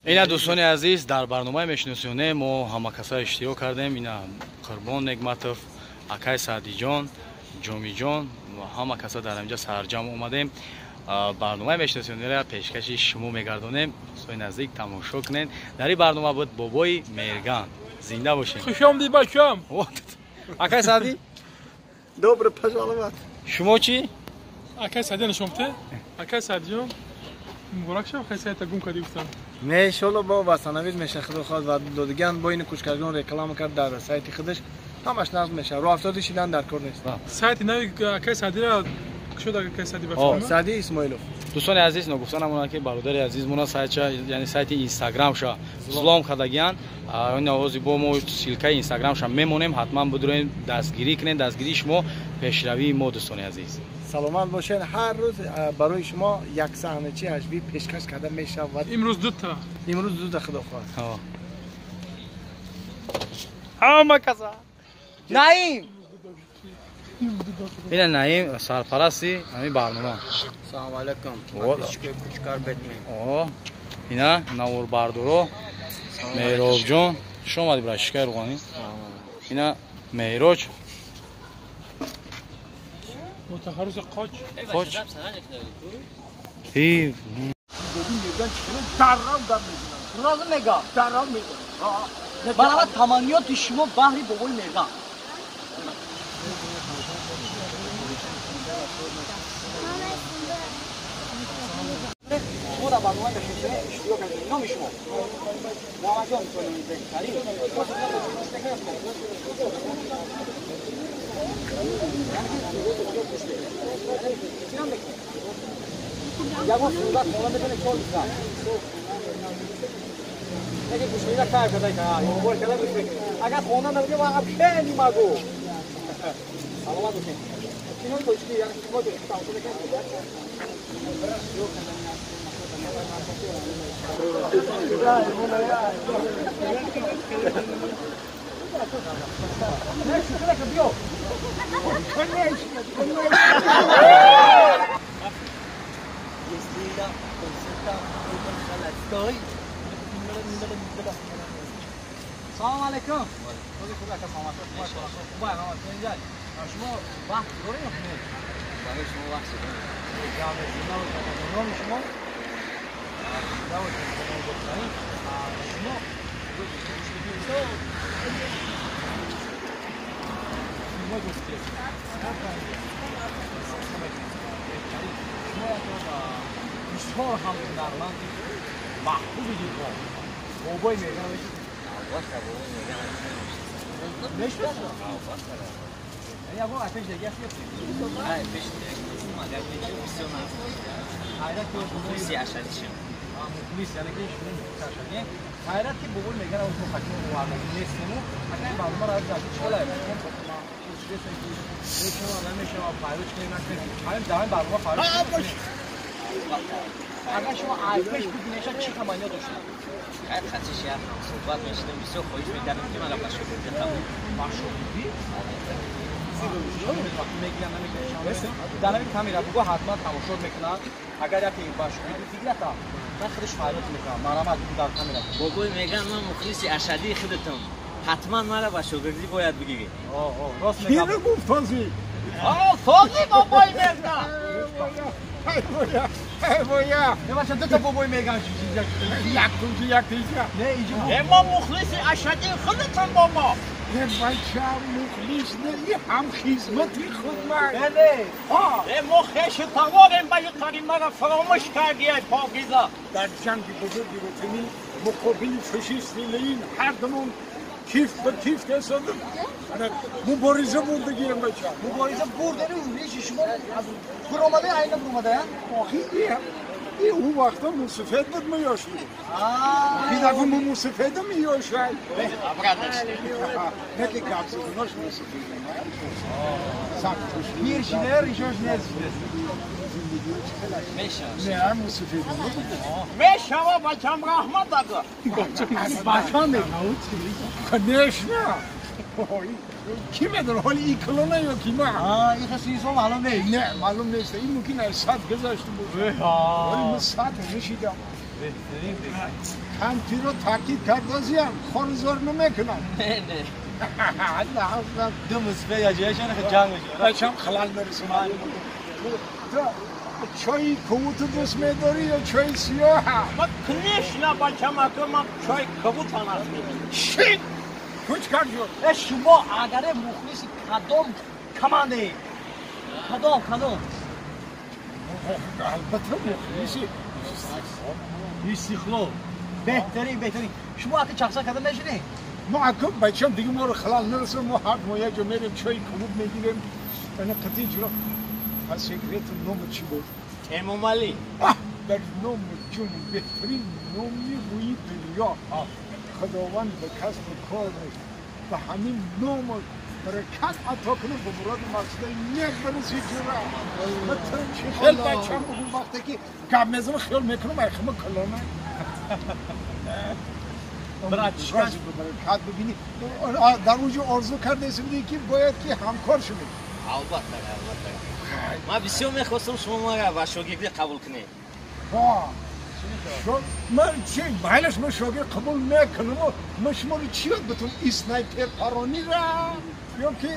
Ина дӯстони азиз, дар барномаи мешиносиёне мо ҳамакасо иштирок кардем. Ина Қурбон Негматов, акай Саъдиҷон, Ҷомиҷон ва ҳама касо дар инҷа сарҷам омадем. Барномаи мешиносионеро пешкаши шумо мегардонем. Дӯстони наздик, тамошо кунед. Дар ин барнома буд бобои Мерган. Зинда бошед. Хуш омадӣ, бачам. Акай Саъдӣ, Добро пожаловать. Шумо чӣ? Акай Саъдӣ нишомте? Акай Саъдиҷон, муборак шав, хай сайта гум кардӣ гуфтам. Не, иншолло бо восстановить меша, худо хоҳад ва додиган бо ини кучкаргон реклама кард дар сайти худаш, ҳамаш нақд меша. Роҳ афтоди шидан дар кор нест. Сайти нави акай Саъдира кушод, акай Саъди ба фирма? Саъди Исмоилов. Дӯстони азиз, ногуфта намонад, ки бародари азизмона сайтша, яъне сайти инстаграмша взлом кардагиянд. Ин овози бо мо ссылка и инстаграмша мемонем, ҳатман бидурем, дастгирӣ кунед. Дастгирии шумо пешравии мо, дӯстони азиз. Саломат бошед. Ҳар рӯз барои шумо як саҳначи ҳажвӣ пешкаш карда мешавад. Имрӯз дута. Имрӯз дута, худо хоҳад. Ҳама каса Наим, ина Наим, сарпарасти ҳамин барнома. Салому алайкум. Кучкар бетмен. Ина наворбардоро Меҳробҷон, хуш омадӣ, братишкаи рӯғанӣ. Ина Меҳроҷ. Мутахарруси қоч. Қоч. И Розу мега. Барава таманниёти шумо баҳри бобои Мерган. Шумо дар барнома мешиносед, иштирок кардед. Номи шумо? Муҳаммадҷон беҳтарин. Ягон сурат хона метавонед чор бизан. Яке гӯшмира кар карда, ёбор карда гӯш мекунед. Агар хона набуди, ман вообще не могу. Саломат бошед. Кинои тоҷикӣ, яъне филмҳои тоҷикӣ тамошо мекунед? Не, шӯхӣ накун, биё. Если я холостой. Салом алейкум. Рӯзи хуб, ака, саломат. Хуб, ҳама тинҷай. Шумо вақт доред ё не? Барои шумо вақт дорем. Зинда бошед. Номи шумо? Зинда бошед. Шумо филмҳои тоҷикӣ. Шумо як бисёр ҳам ҳунарманди маҳбуби дилҳо. Бобои Мерган мешиносед? Албатта, бобои Мерган мешиносед? Албатта. Яъне ягон пеш деги аст ё? Ай, пеш деги нестам, агар мечи бисёр наздик. Ҳайрат ки мухлиси ашадишем. Мухлис, яъне ки шумо мухлиси ашадӣ. Ҳайрат ки бобои Мерган мо хаким овардаги нестему. Ака, ин барномаро аз чӣ ҳолае? Мешава, намешава, файрӯ чӣ накунем? Ҳамин дар ҳамин барнома файрӯ чӣ? Агар шумо аз пеш бибинеша, чӣ таманниё доштед? Хайр, хатиш як суҳбат мешудем, бисёр хоҳиш мекардам, ки мана ба шогирдӣ қабул. Ба шогирдӣ? Дар ҳамин камера бугӯ, ҳатман тамошо мекунад. Агар яке ба шогирдӣ бигирата, ман худаш файрот мекунам. Марҳамат, дар камера. Бобои Меган, ман мухлиси ашадии худатам. Ҳатман мара ба шогирдӣ бояд бигирӣ. Рост мегӯям. Киро гуфт фозӣ? Фозӣ бобои Мерган. Ай воя. Не, бача, дута бобои Мерган инҷа. Як тунҷи, як тинҷа. Не, инҷа. Мо мухлиси ашадии худатам, бобо. Е, бача, мухлис не, и ҳам хизмати худ ман. Не, не. Мо хешу таворем, ба қари мара фаромӯш кардӣ, ай покиза. Дар ҷанги бузурги ватанӣ муқобили фашисти леин ҳардумон кифт ба кифт эсодим. Мубориза бурдагием, бача. Мубориза бурдани риши шумо аз буромада, айна буромада? Охи, и ӯ вақта мусафед буд, мо ёш будем. Бидафа мо мусафедам ёшай. Не ки гап заданош мусафедам. Пир шиде, ришош нест шиде. Не, мусафедам. Мешава, бачам, раҳмат ага. Бачам мегӯ? Конечно. Ки медонад, ҳоли ин клона ё ки ма? Ин хел инсон маълум нест. Не, маълум нест. Ин мумкин аз сад гузашта бошад. Ҳоли ман сад нашидам. Камтиро таъкид кардазиям, хорзор намекунам. Не, не. Ду мусбе я ҷояшон ҷанг мешавад. Бачам халал мерасонам. Чойи кабуту дӯст медорӣ ё чойи сиёҳ? Ма конечно бачам ака ман чойи кабут анас мебинам. Шит! Кучкарҷон. Э шумо агаре мухлиси кадом командаи? Кадом, кадом? Албатта мухлиси Истиқлол. Беҳтарин, беҳтарин. Шумо ака чақчақ карда мешинед? Мо ака бачам дига моро халал нарасонад, мо ҳар мо як ҷо мерем чойи кабут мегирем. Ана қатъи ҷуро. Пас секрету номи чӣ буд? Эмомалӣ. Дар номи ҷун беҳтарин номи рӯи дунё. Худованд ба касбу кораш ба ҳамин ному баракат ато кунад, ба муроду мақсудаи нек бирасӣ ҷура. Ман чӣ хел бачам бугун вақте ки гап мезанам хиёл мекунам айхима калона. Баракат бибинӣ. Дар он ҷо орзу кардаесем ки бояд ки ҳамкор шавем. Албатта, албатта. Ман бисёр мехостам шумо маро ба шогирдӣ қабул кунед. Ман чи майлаш ман шогирд қабул мекунам, ман шуморо чӣ ёд битум? Снайпер паронира ё ки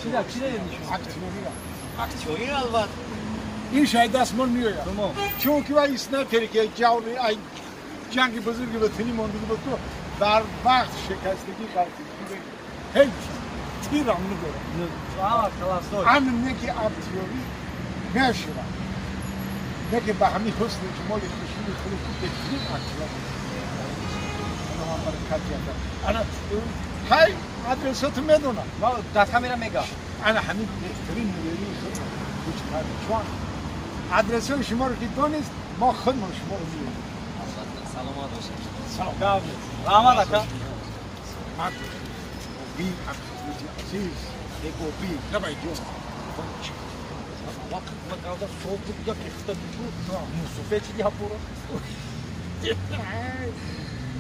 чира чира ёд нишон? Актёрира. Актёрира албатта. Ин шай даст ман меояд. Чунки вай снайпере ки ҷаври ай ҷанги бузурги ватанӣ мондагӣ буд, ку дар вақт шикастагӣ ғалтидагӣ ҳеҷ тирам надорам. Ан не ки актёрӣ мешавад, не ки ба ҳамин ҳусни ҷамоли хушрӯи худ беҳтарин актёр. Ана ман баракат ёфтам. Ана ҳай адресату медонам. Дар камера мегам. Ана ҳамин беҳтарин нуверии худ Кучкарҷон. Адресҳои шуморо ки донист, мо худмон шуморо меёбем. Саломат бошед. Салом. Раҳмат ака. Би азиз, бобӣ, давай ҷон. Вақт ма калда соб буд, як ихта буд. Мусофир чиди ҳапура.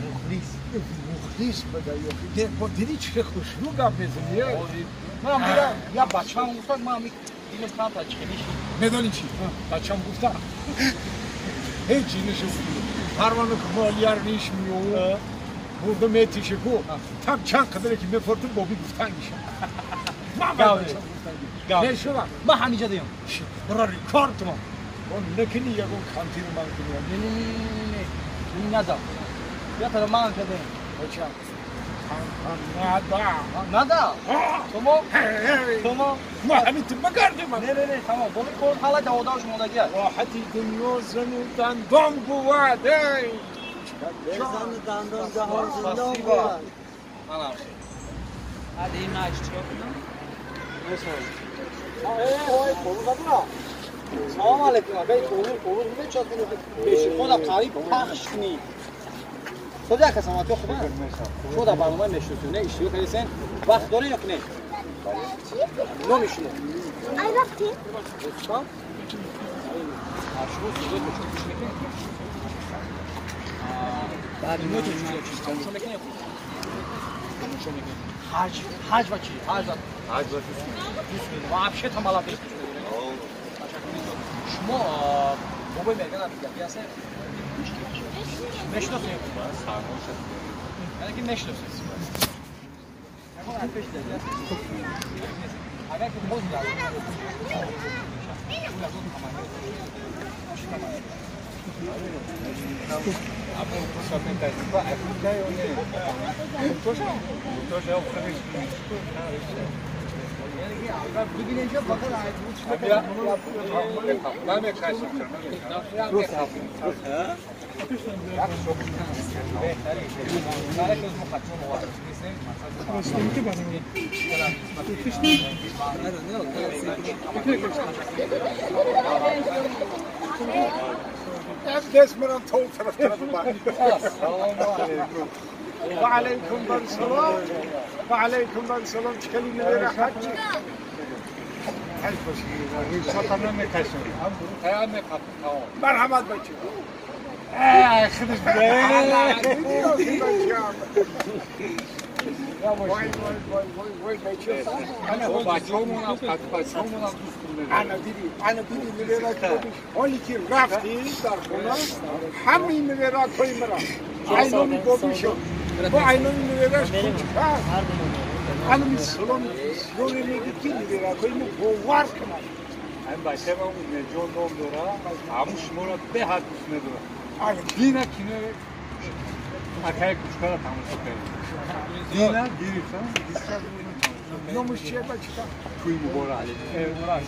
Мухлис, мухлис бада ёхи. Бо диди чӣ хушрӯ гап мезанӣ? Манам дидам, я бачам гуфтад, ман дилам камтар чиқилиш. Медонӣ чӣ? Бачам гуфта. Ҳеҷ чиз нашуд. Парвону ки молияр ниш меёву бурда метише ку там чанд қадре ки мефортум бобӣ гуфтан мешавад. Ман ба бачам гуфтан. Мешавад. Ман ҳамиҷа диям. Барори кор тумам. Бо накунӣ ягон камтиру ман кунӣ. Не, не, не, не, не. Ин наза. Я тара ман кардем. Бачам. Нада. Нада? Тамом? Тамом. Мо ҳамин ту багардем. Не, не, не, тамом. Боби кор ҳала даводаш мондагӣ аст. Роҳати дунё зану дандон бувад. Эй! Зану дандон ҷаҳон зиндон бувад. Ҳади ин нач чико кунам? Салом алейкум. Агар овуз овуз мечаспонӣ, пеши худа қариб пахш кунӣ. Соди ака саломатиё хуб аст? Шумо дар барномаи мешиносӣ не иштирок кардесен? Вақт доред ё ки не? Номи шумо? Ай вақти? Рустам? Шумо суҳбат бо шумо гӯш мекунед? Кинои тоҷикиро чӣ тамошо мекунед? Тамошо мекунед. Ҳаҷ, ҳаҷ ва чӣ? Ҳаҷ ва ҳаҷ ва дӯст мекунед. Вообще тамалаб дӯст медоред. Шумо бобои Мерган Абдигапӣ ҳастед? Мешиносед? Яъне ки мешиносед. Агар ки боз دست تو طرف طرف وعليكم السلام وعليكم السلام تكلمنا لنا حج مرحبا بچه خدش. وای وای وای وای وای بچه بچه‌مون بچه‌مون هم دوست دارن. انا دیدی انا دیدی نویرات حالی که رفتی در خونه همین نویرات های مرا عینومی بابیشو با عینومی نویراش کوچک هست انا می سلام سلام میگه که نویرات های ما باور کنم. این بچه ما اون جون نام داره همون شما را به حد دوست نداره. دینا کینه اکای کوچکارا تماشا کردیم. دینا گرفتم نامش چیه بچه؟ توی مبارک.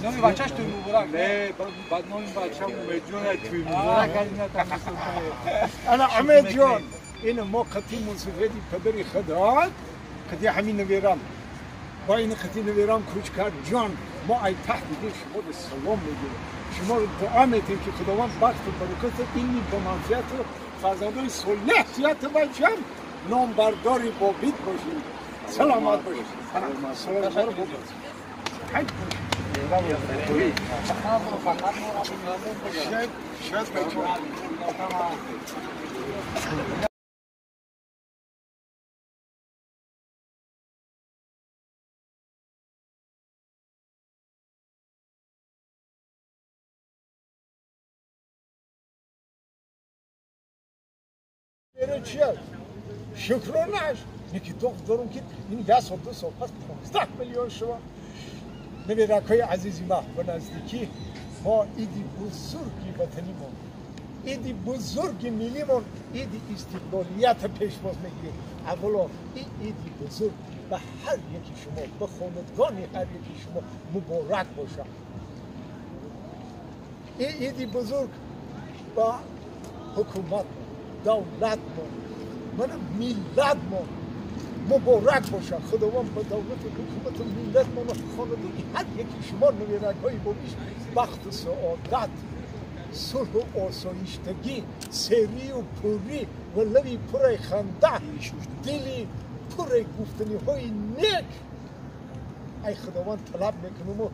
نامی بچهش توی مبارک. نه بعد نامی بچه امید جون توی مبارک اینا تماشا کردیم. انا امید جون این ما قطی منصفی پدری خدا قطی همین نویران با این قطی نویران کوچکار جان ما ای تحت دیگه شما رو سلام میگیم شما رو دعا میتیم که خداوند بخت و برکت علمی به منفعت فرزندان صالح تیات بچم نامبرداری بابید باشید سلامت باشید سلامت باشید شاید بچه چیه؟ شکرانش یکی داغ دارم که این یک سال دو سال پس 15 میلیون شما نویرکای عزیزی ما به نزدیکی ما ایدی بزرگی وطنیمون ایدی بزرگی ملیمون ایدی استقلالیت پیشواز میگیریم. اولا این ایدی بزرگ به هر یکی شما به خاندان هر یکی شما مبارک باشه. این ایدی بزرگ با حکومت دولت ما من ملت ما مبارک باشه. خداوند به دولت و حکومت و ملت ما خاندان هر یکی شما نویرک های بابیش بخت و سعادت صلح و آسایشتگی سری و پوری و لبی پر خنده دلی پر گفتنی های نیک ای خداوند طلب میکنم و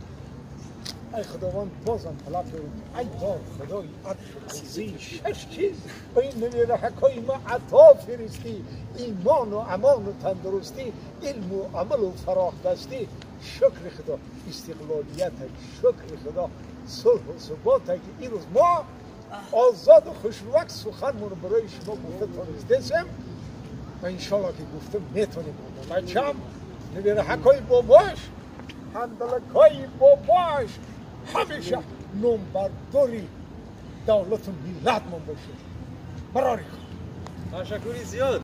ای خداوند بازم طلب دارم ای بار خدای عرش و کرسی شش چیز به این نویرحکای ما عطا فرستی ایمان و امان و تندرستی علم و عمل و فراخ دستی شکر خدا استقلالیت شکر خدا صلح و ثبات که این روز ما آزاد و خوشروک سخنمون رو برای شما گفته تانستیم و انشالله که گفته میتونیم. بچم نویرحکای باباش هندلکای باباش همیشه نومبرداری دولت و ملت من باشه. براری تشکری زیاد.